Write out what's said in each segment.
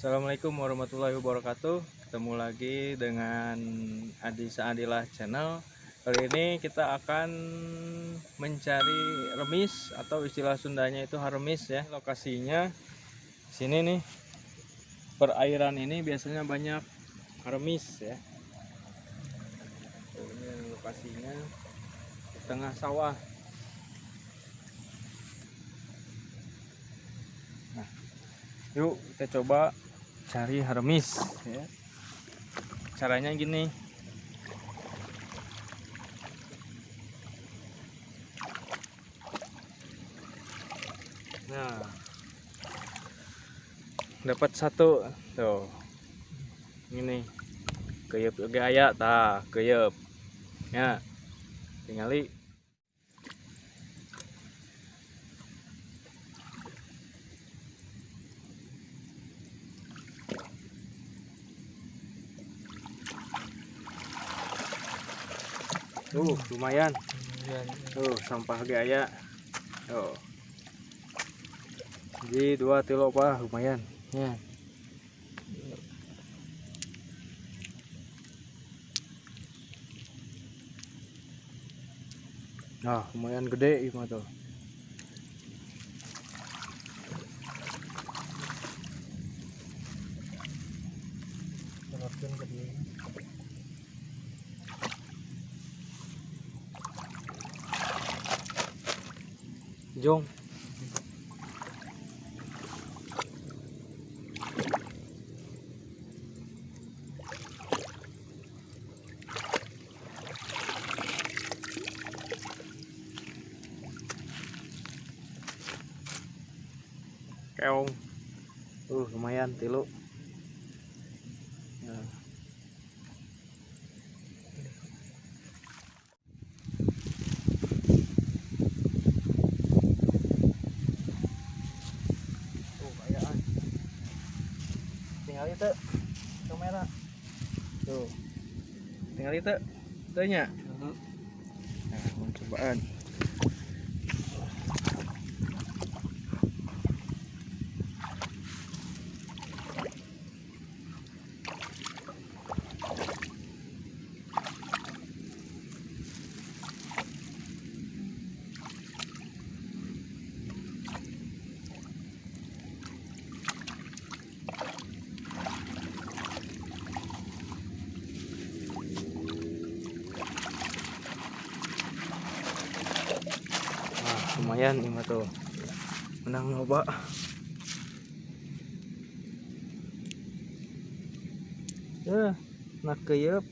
Assalamualaikum warahmatullahi wabarakatuh. Ketemu lagi dengan Adi Saadilah Channel. Kali ini kita akan mencari remis atau istilah Sundanya itu haremis ya. Lokasinya sini nih. Perairan ini biasanya banyak haremis ya. Ini lokasinya di tengah sawah. Nah, yuk kita coba cari haremis ya. Caranya gini. Nah, dapat satu tuh. Ini keyep oge aya tah, keyep. Ya. Tingali. Tuh, lumayan. Tuh, sampah ge aya. Tuh. Jadi 2 kilo pak, lumayan. Ya. Nah, lumayan gede ini tuh. Jong. Keong. Lumayan tilu. Nah. Ayaan. Tinggal itu kamera. Tuh. Tinggal itu. Tanya. Nah, mau cobaan. Lumayan ini mah tuh, menang loba. Ya, nak keyep.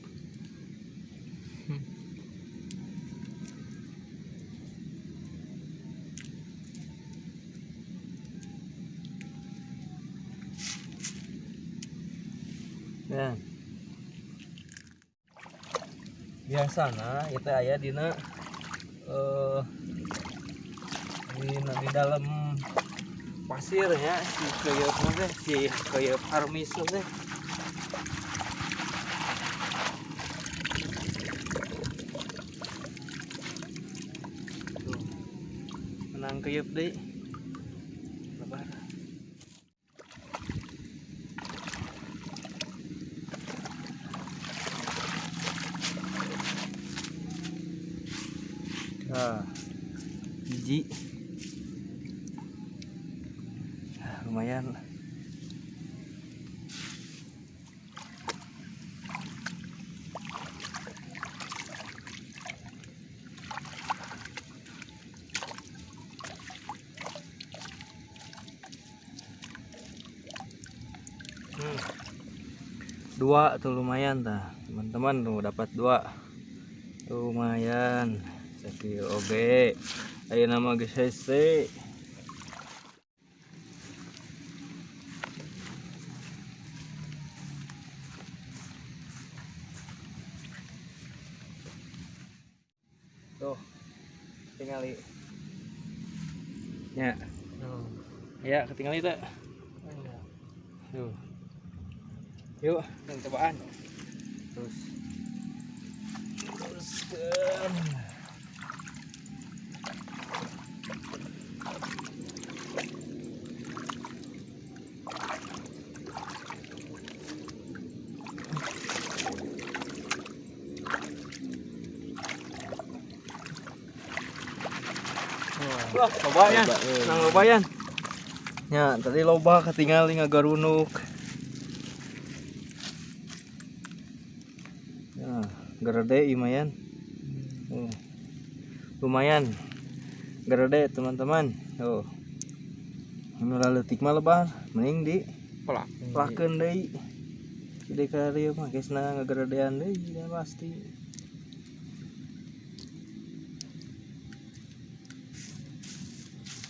Ya. Biasana itu aya dina di dalam pasir ya, si keyep teh, si keyep haremis teh. Tuh, menang keyep deui. Lebar. Nah, hiji. Lumayan lah. Dua tuh lumayan tah, teman-teman tuh dapat 2. Lumayan. Sakieu oge. Ayeuna mah geus hese. Tuh, tingali. Ya. Ya, ketinggalan itu. Tuh. Yuk, kita cobaan. Terus. Teruskan. Wah, loba ya. Nang loba ya. Ya, tadi loba ketinggalan ngagarunuk. Ya, gede lumayan. Lumayan. Gede teman-teman. Tuh. Ini leutik mah lebar, mending di pelakeun deui. Jadi ka dieu mah geusna ngageredean deui ya pasti.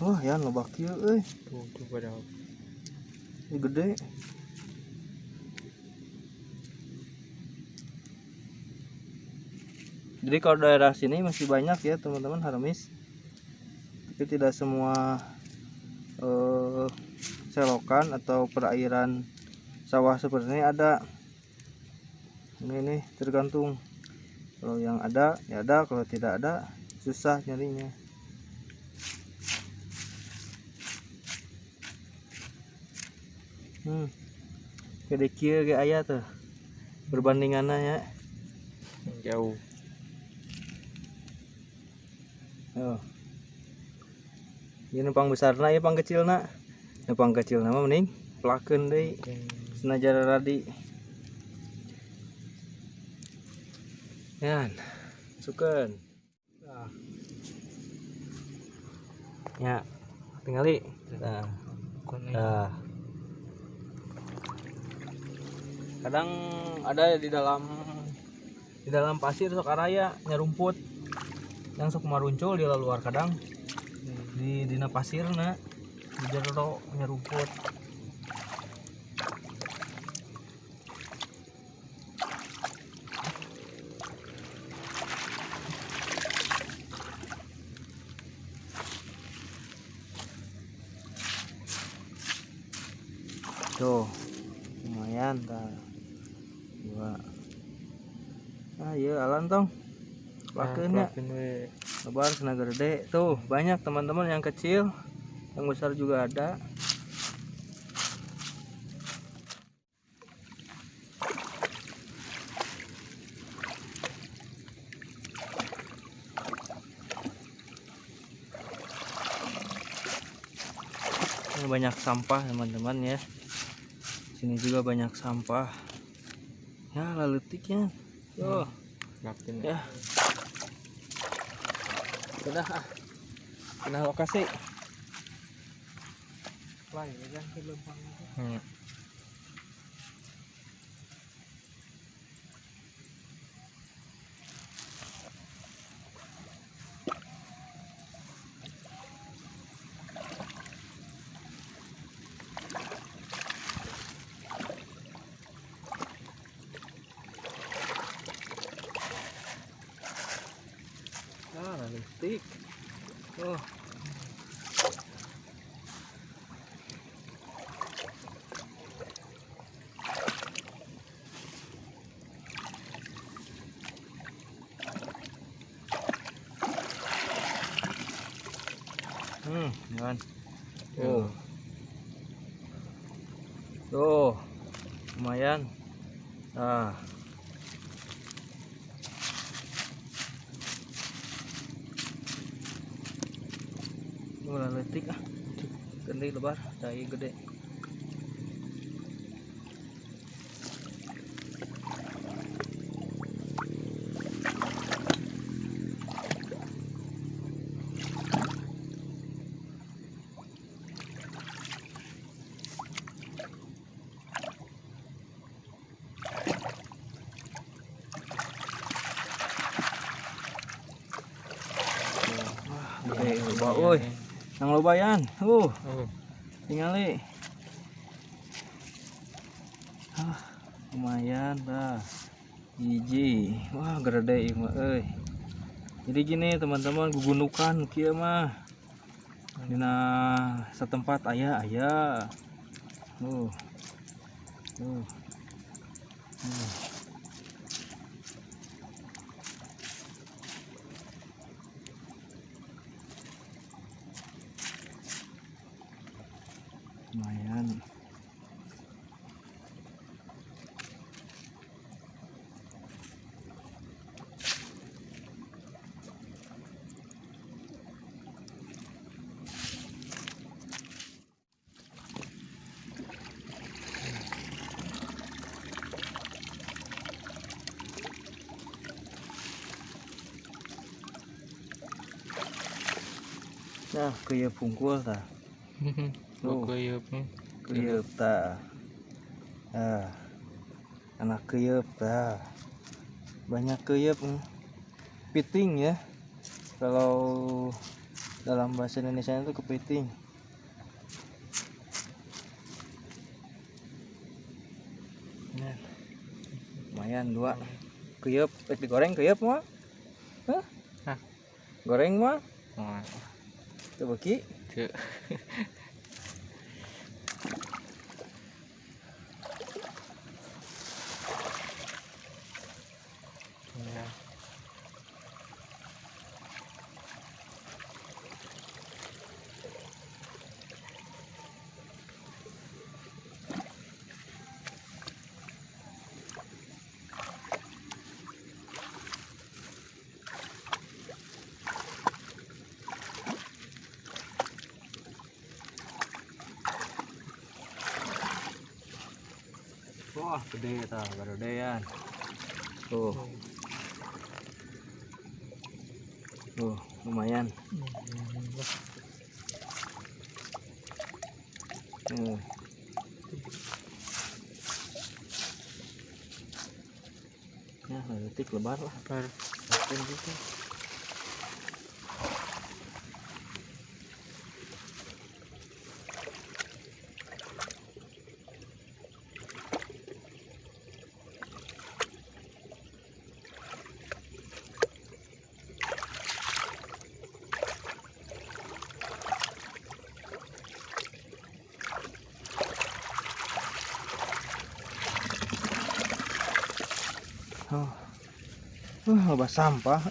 Wah, ya loba kieu euy. Tuh, tuh pada. Ini gede. Jadi kalau daerah sini masih banyak ya teman-teman haremis. Tapi tidak semua selokan atau perairan sawah seperti ini ada. Ini nih tergantung. Kalau yang ada ya ada, kalau tidak ada susah nyarinya. Gede kieu ge aya tuh. Perbandingannya ya. Jauh. Oh. Ini numpang besarna ya pang kecilna. Numpang kecilna mah mending pelakeun deui. Senajan radi. Yan, sukeun. Nah. Ya, tingali. Nah. Nah. Kadang ada di dalam pasir sok araya nyarumput yang sok maruncul di luar kadang di dina pasirna di jero nyarumput. Tuh lumayan ta. Dua. Ah iya alan tong. Lakeun nya. Lebar tenaga gede. Tuh banyak teman-teman yang kecil, yang besar juga ada. Ini banyak sampah teman-teman ya. Sini juga banyak sampah. Ya leutiknya. Tuh. Ya. Udah ah. Pindah lokasi. Lain kan ke lempang. Leutik. Oh. Jalan. Oh. Tuh. Lumayan. Ah. Ulah leutik ah. Gede lebar, cai gede. Wah, gede loba euy. Nang lobayan, tingali. Ah, lumayan dah. Hiji. Wah, gede ieu mah euy. Jadi gini teman-teman, gugunukan kieu mah. Dina setempat aya aya. Lumayan. Nah, keuyeub hungkul tah. Tuh, keuyeub. Keuyeub tah. Ah. Anak keuyeub tah. Banyak keuyeub. Piting ya. Kalau dalam bahasa Indonesia itu kepiting. Nah, lumayan dua. Keuyeub, digoreng keuyeub mah. Hah? Hah? Goreng mah? Moal. Teu beuki? Teu. Ya. Wah, gede tah, garodean. Tuh. Tuh, lumayan. Ya, leutik lebar lah. Lebar. Gitu. Oh. Loba sampah.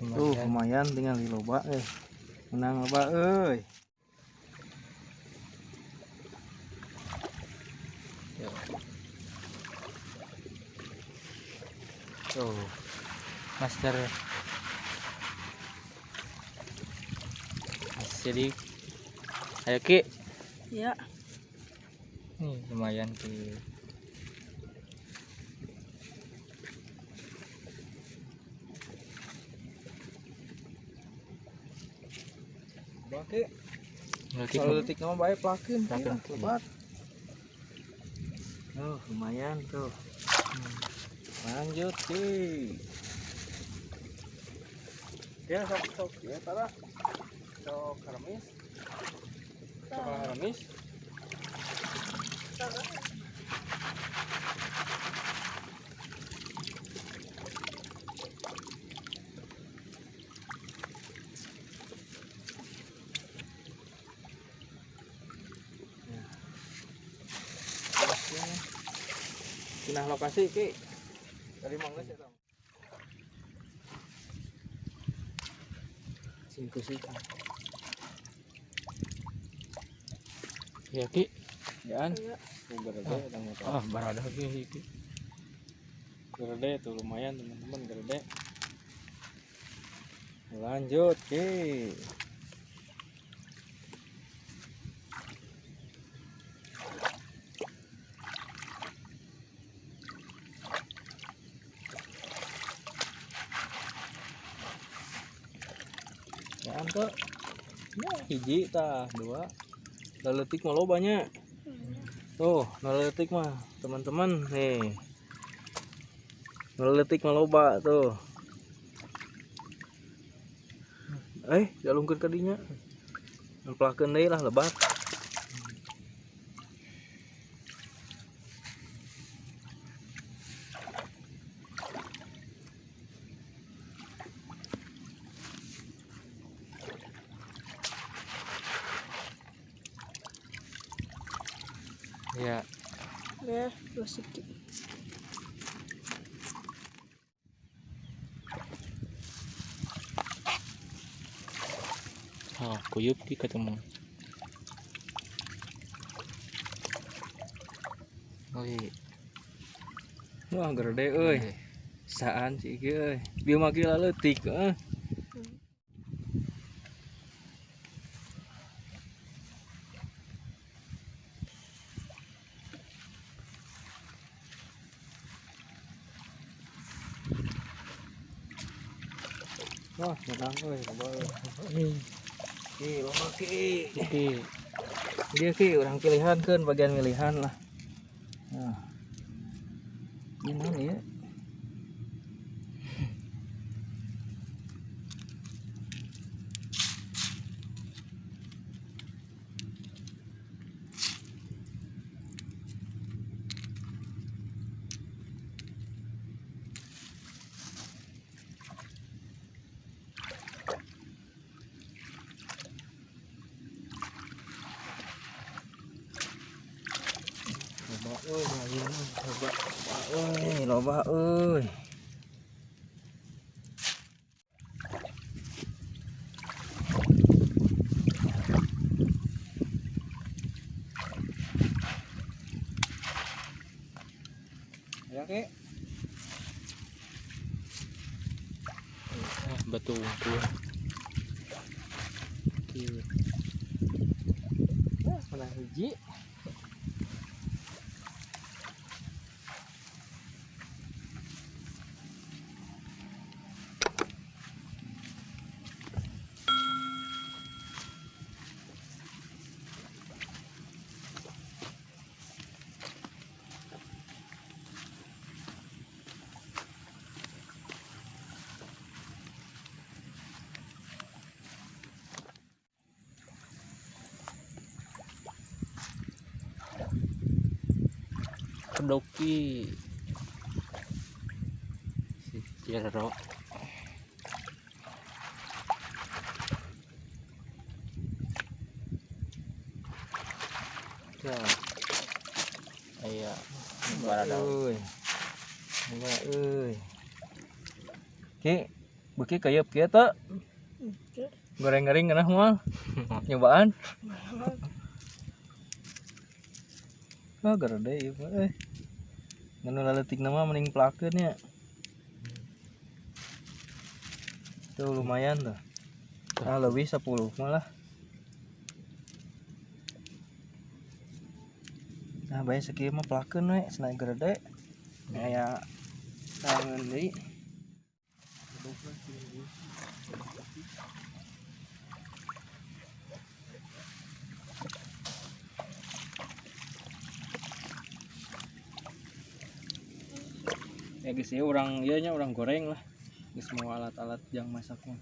Tuh, lumayan tinggal di loba Menang loba euy. Tuh. Master. Jadi ayo Ki. Ya. Nih lumayan Ki. Ki. Kalau detik nama bae plakeun Plakeun. Lebat. Oh, lumayan tuh. Lanjut Ki. Ya sok sok ya tara. Sok remis. Sok remis. Pindah lokasi Ki. Dari mangga sih tong. Singku sih. Ya Ki. Ya. Ah, barada Ki Ki. Gede tuh lumayan teman-teman, gede. Lanjut Ki. Ya ke ya hiji tah dua leutik mah loba nya. Tuh leutik mah teman-teman nih, leutik mah loba tuh. Jalungkeun ka dinya, nemplakeun deui lah lebat. Ya. Ya, dua segi. Ah, kuyup ki ketemu. Oi. Wah, gede euy. Saan sih iki euy. Bieu mah ki leutik euy. Wah, menang euy, loba euy. Ki, loba ki. Ki. Dia ki urang pilihan keun bagian pilihan lah. Nah. Ini mana ya? Loba euy, loba euy, loba euy. Ya ke? Batu unggul. Oke. Nah, menang hiji. Kedoki si jero. Ya, iya, barada euy. Loba euy. Ki, beuki kayeup kieu teu? Goreng gering ngeunah moal. Nyobaan. Ah, gede ieu mah euy. Ngan laletik nama mending pelakeun nya. Tuh lumayan tuh. Nah, lebih 10 malah. Nah, bae sakieu mah pelakeun we, cenah gede. Aya tangan deui. Ya guys ya, orang ieu nya orang goreng lah. Geus mau alat-alat yang masaknya.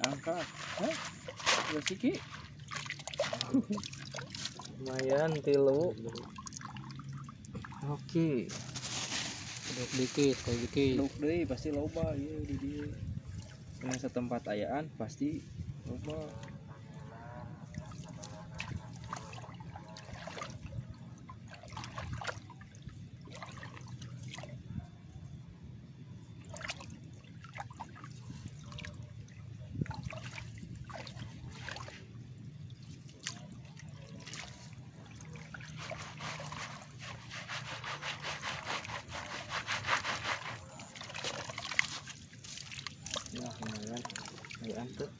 Angkat. Hah? Geus iki. Lumayan tilu. Oke. Duk dikit, kayak dikit. Duk deui pasti loba ieu di dieu. Karena setempat ayaan pasti loba. Ya, lumayan. Ayaan tuh.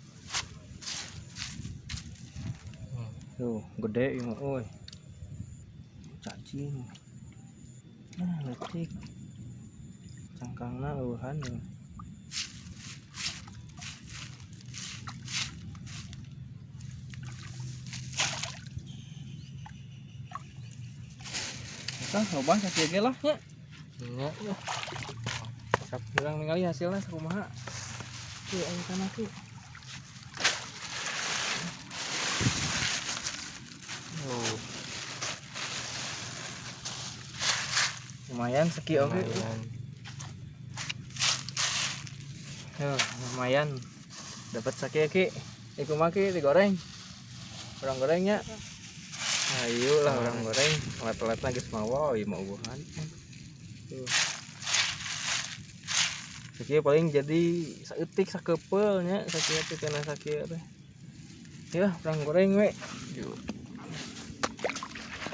Tuh, gede ini mah euy. Cacing. Nah, leutik. Cangkangna eueuhan ya. Tah, loba sakieu ge lah nya. Nya. Sok urang ningali hasilna sakumaha. Tuh, ayo kana ki. Oh. Lumayan seki oge. Lumayan. Tuh, lumayan. Dapat saki ki. Iku mah ki digoreng. Urang gorengnya. Ayo lah urang goreng. Alat-alatna geus mawa ieu mah ubuhan. Tuh. Sakieu paling jadi saeutik sakeupel nya sakieu teh kana sakieu teh. Ya, urang goreng we. Yuk.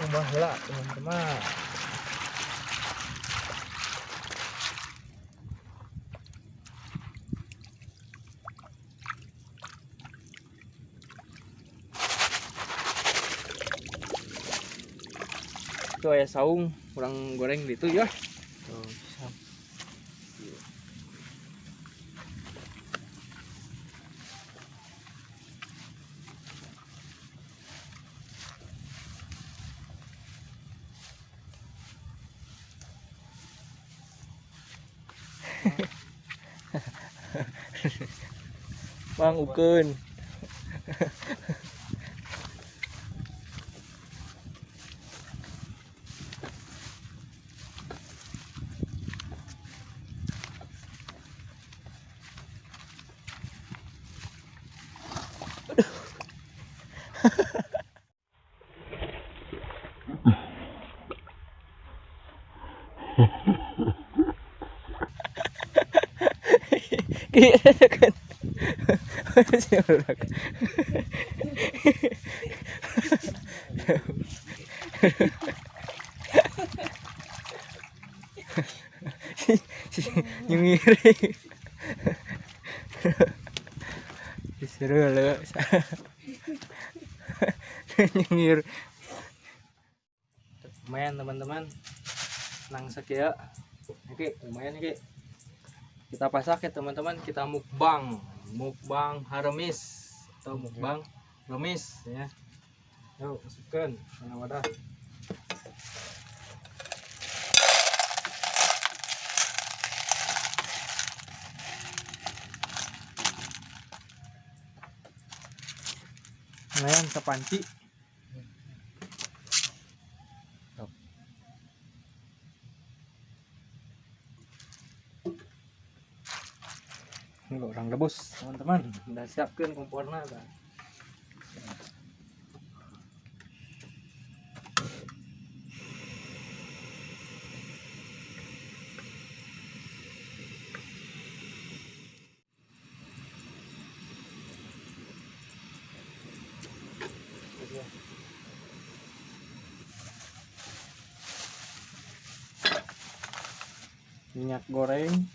Ubah heula teman-teman. Itu aya saung, urang goreng di itu ya. Tuh, siap. Mang ukeun. Kan. Nyengiri. Disuruh le. Nyengir. Lumayan teman-teman. Nang sekian. Oke, lumayan oke. Kita pasak ya teman-teman, kita mukbang, mukbang haremis atau mukbang remis ya. Yuk, masukkan mana wadah. Lumayan sepanci. Ini orang rebus teman-teman, udah siapkan kompornya kan. Minyak goreng,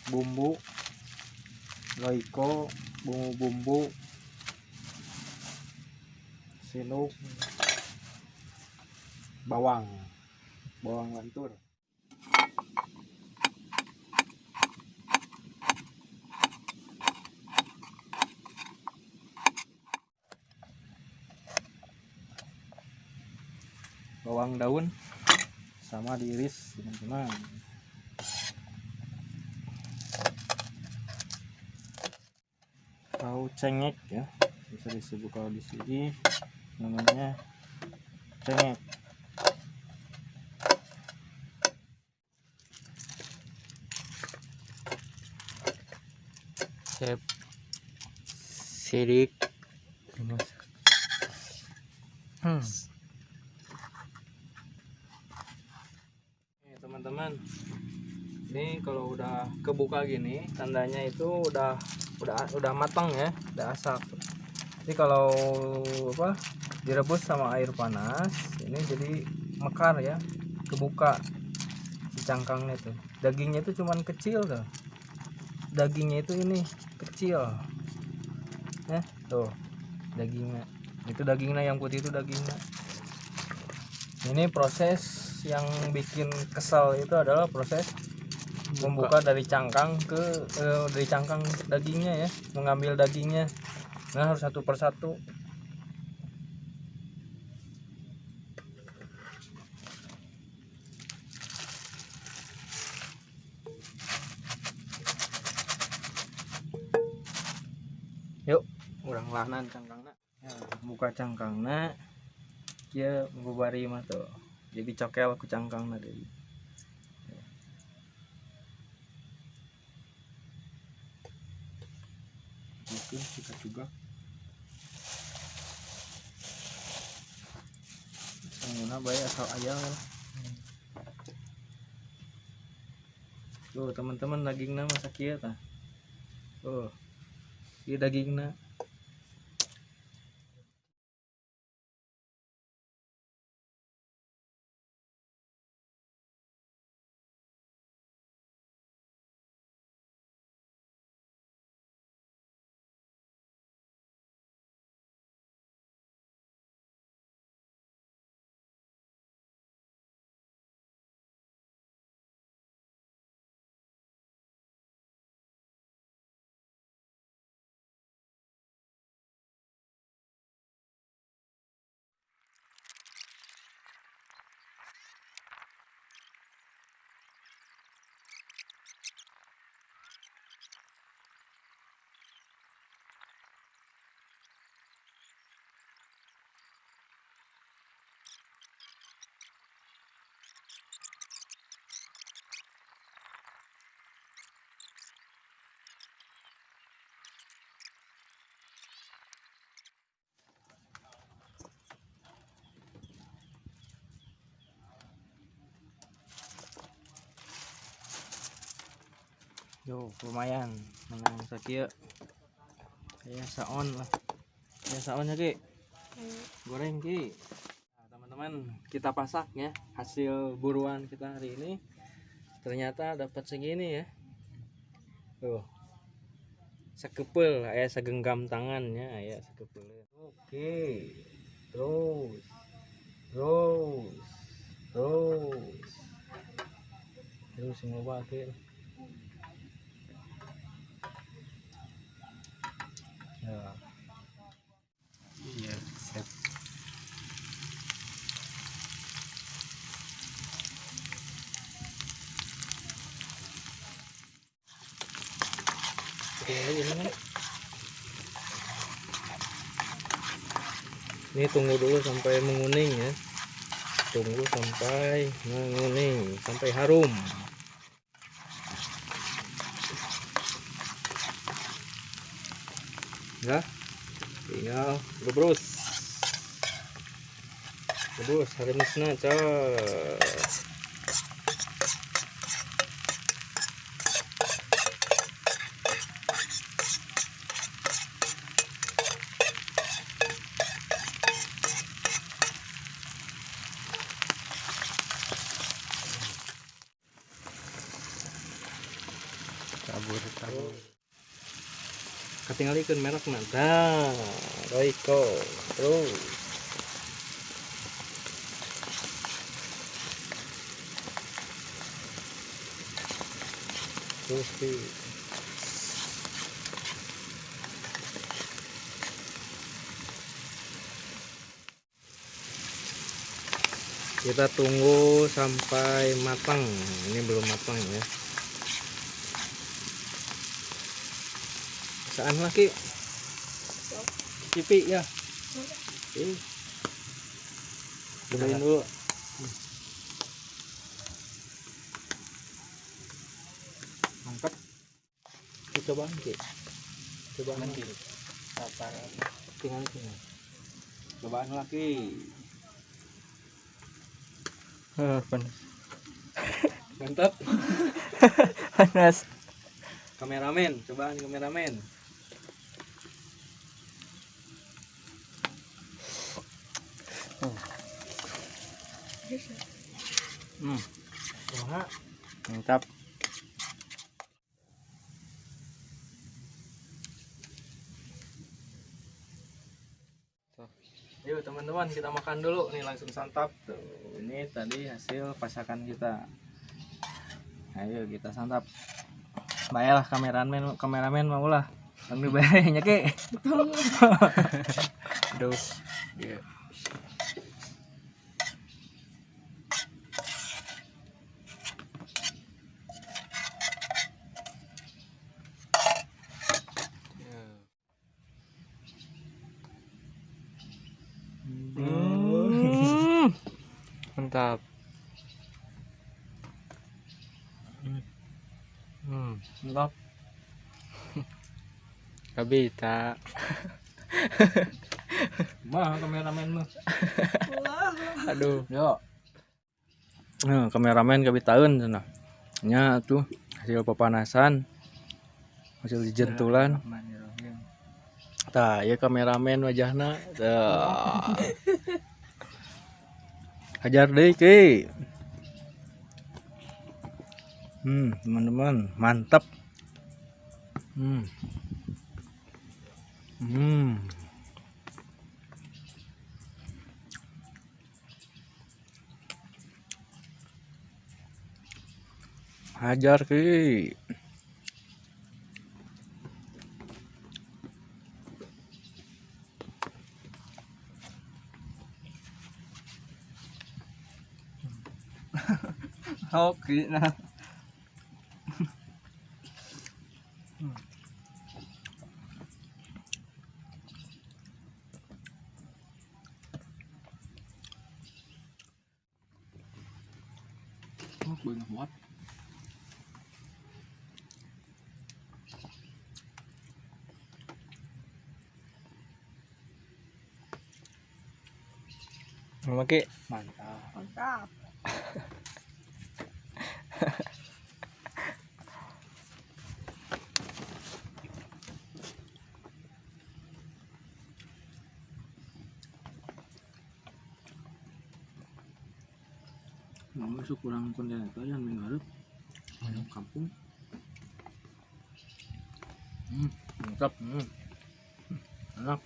bumbu royco, bumbu-bumbu sinuk, bawang, bawang lantur. Bawang daun sama diiris teman-teman. Tahu cengek ya, bisa disebut kalau di sini namanya cengek. Sep sirik. Nih, teman-teman, ini kalau udah kebuka gini tandanya itu udah matang ya, udah asak. Jadi kalau apa direbus sama air panas ini jadi mekar ya, kebuka si cangkangnya tuh. Dagingnya itu cuman kecil tuh, dagingnya itu ini kecil ya, tuh dagingnya itu, dagingnya yang putih itu dagingnya. Ini proses yang bikin kesal itu adalah proses membuka dari cangkang ke dari cangkang dagingnya ya, mengambil dagingnya. Nah, harus satu persatu. Yuk, urang lahanan cangkangna. Ya, buka cangkangna. Kieu bubari mah tuh. Jadi cokel ku cangkangna deui. Mungkin kita juga sanguna bae asal ayam. Tuh teman-teman, dagingna masak kieu tah. Tuh. Ieu dagingna. Yo, lumayan menang sakieu. Ya saon lah. Ya saonnya Ki. Goreng Ki. Nah, teman-teman, kita pasak ya hasil buruan kita hari ini. Ternyata dapat segini ya. Tuh. Sekepel, aya segenggam tangannya, aya sekepel. Oke. Terus. Terus. Terus. Terus semua bakil. Ya. Iya, siap. Ini tunggu dulu sampai menguning ya. Tunggu sampai menguning, sampai harum. Ya, tinggal rebus. Rebus haremisna coy. Tabur tabur. Katingalikeun merekna. Tah, Royco. Terus. Terus di. Kita tunggu sampai matang. Ini belum matang ya. Saan lagi? Cipi ya. Ini. Cobain dulu. Mantap. Kita cobaan Ki. Cobaan lagi. Tinggal ini. Cobaan lagi. Panas. Mantap. Panas. Kameramen, cobaan kameramen. Mantap. Yuk teman-teman, kita makan dulu nih, langsung santap tuh. Ini tadi hasil pasakan kita. Ayo kita santap. Baiklah kameramen, kameramen mau lah. Ambil bayarnya Ki. Aduh. Iya. Mantap. Mantap. Gak bisa. Mah kameramen mah. Aduh. Yo. Nah, kameramen kabitaeun cenah. Nya tuh hasil pepanasan. Hasil dijentulan. Tah, ya kameramen wajahna. Tah. Hajar deui Ki. Teman-teman, mantap. Hajar Ki. Oke, nah. Banyak banget. Oke, mantap. Mantap. Mau masuk kurang konten itu yang minggu kampung. Mantap. Enak.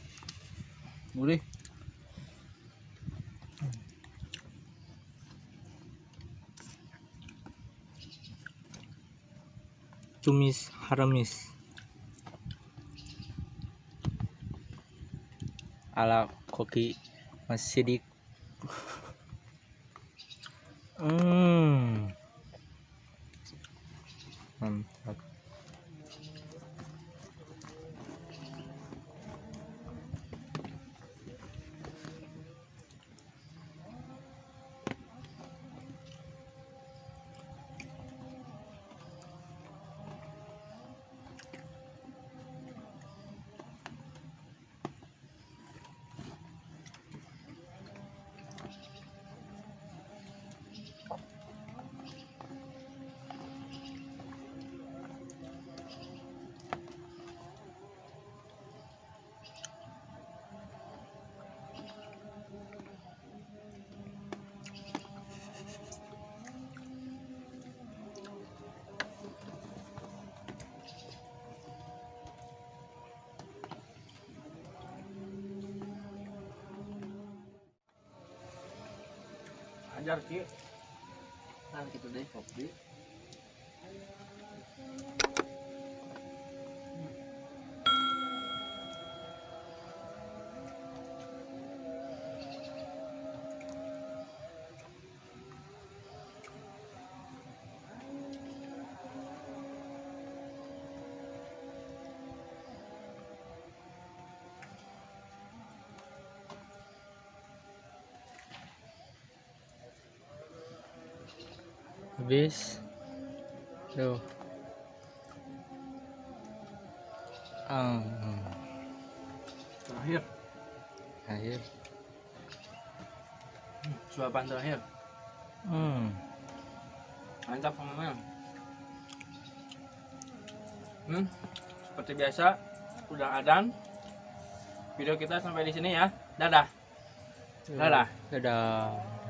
Gurih. Tumis haramis ala koki Mas Sidik. Mantap. Ajar Ki. Nah, gitu deh kopi. Habis tuh. Terakhir. Suapan terakhir. Mantap teman-teman. Seperti biasa udah adan. Video kita sampai di sini ya. Dadah. Dadah. Dadah.